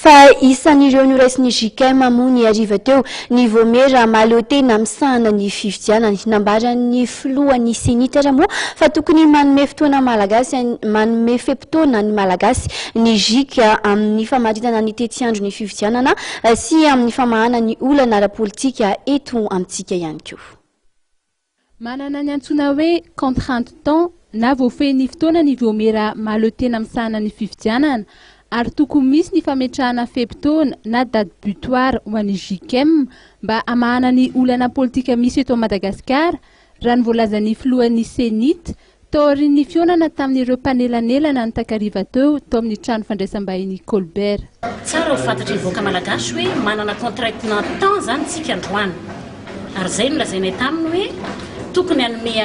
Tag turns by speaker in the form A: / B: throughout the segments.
A: Fa isan'ireo noraisin'ny JICM moa ny hariva teo ny vaomiera mahaleotena misahana ny fifidianana. Nambaran'ny filohan'ny CENI-T ary moa fa tokony manome fotoana malagasy manome fe-potoana ny Malagasy ny JIC amin'ny famaritana ny tetiandron'ny fifidianana sy amin'ny famahana ny olana ara-politika eto amintsika ihany koa.
B: Manana ny antsoina hoe contrainte temps na voafehin'ny fotoana ny vaomiera mahaleotena misahana ny fifidianana ary tokony misy ny fametrahana fe-potoana na date butoir ho an'ny JICM mba hamahana ny olana politika misy eto Madagasikara, raha ny voalazan'ny filohan'ny CENI-T Taorian'ny fihaonana tamin'ireo mpanelanelana ny takariva teo tao amin'ny trano fandraisam-bahiny Colbert.
C: Tsara ho fantatry ny vahoaka malagasy hoe manana contrainte na temps zany tsika androany ary zay no lazainay taminy hoe tokony hanome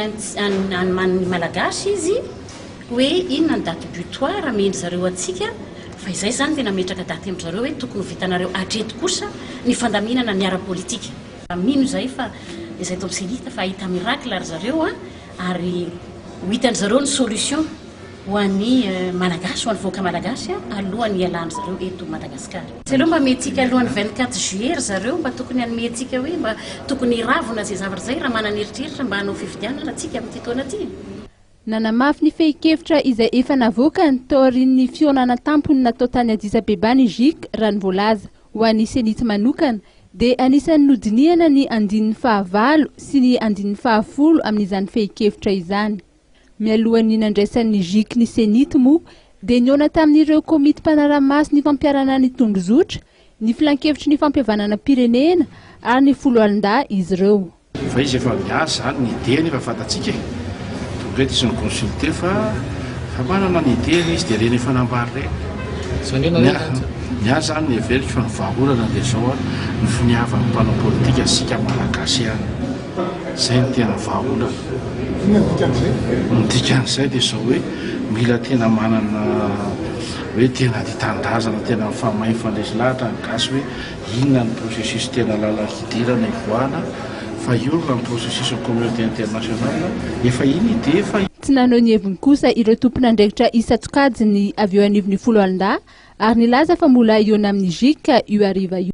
C: an'ny malagasy izy hoe inona ny date butoir amendry zareo antsika fa izay zany dia nametraka daty amin-dry zareo hoe tokony ho vitanareo hatreto kosa ny fandaminana ny ara-politika. Mino izahay fa izay eto amin'ny CENI fa hahita miracle ry zareo a. Ary ho hitan-dry zareo ny solution ho an'ny Malagasy, ho an'ny vahoaka Malagasy alohan'ny hialan-dry zareo eto Madagasikara. Tsy aleo mba amentsika alohan'ny 24 juillet ry zareo, mba tokony hanome antsika hoe mba tokony hiravona izay zavatra izay raha manana eritreritra mba hanao fifidianana tsika amin'ity taona ity.
B: Nanamafy ny fehin-kevitra izay efa navoakany taorian'ny fihaonana an-tampony natao tany Addis Abeba ny GIC raha ny voalaza. Ho an'ny Cenit manokana dia anisan'ny nodinihana ny andininy fahavalo sy ny andininy fahafolo amin'izany fehin-kevitra izany. Mialohan'ny nandraisan'ny GIC ny Cenit moa dia nihaona tamin'ireo komity mpanara-maso ny fampiharana ny tondrozotra, ny filankevitry ny fampihavanana-pirenena ary ny foloalindahy izy ireo.
D: Fa izy efa miasa zany, ny idée-ny efa fantatsika e! Tonga eto izy mi-consulter fa fa manana ny idée-ny izy dia ireny efa nambary ireny.
E: Zany hoe nareo zany tsy.
D: Ny ahy zany ny heveriko fa ny vahaolana dia zao an, ny finiavan'ny mpanao politika isika malagasy ihany. Zay no tena vahaolana.
E: Inona ny dikan'izay?
D: Ny dikan'izay dia zao hoe mila tena manana hoe tena tia tanindrazana, tena mifamahy mifandresy lahatra ny gasy hoe Inona ny processus tena lalana hidirana hivoahana fa io raha ny processus ny communauté internationale efa iny idée efa.
B: Tsy naneho ny heviny kosa ireo tompon'andraikitra isan-tsokajiny avy eo anivon'ny foloalindahy ary nilaza fa mbola hihaona amin'ny GIC io hariva io.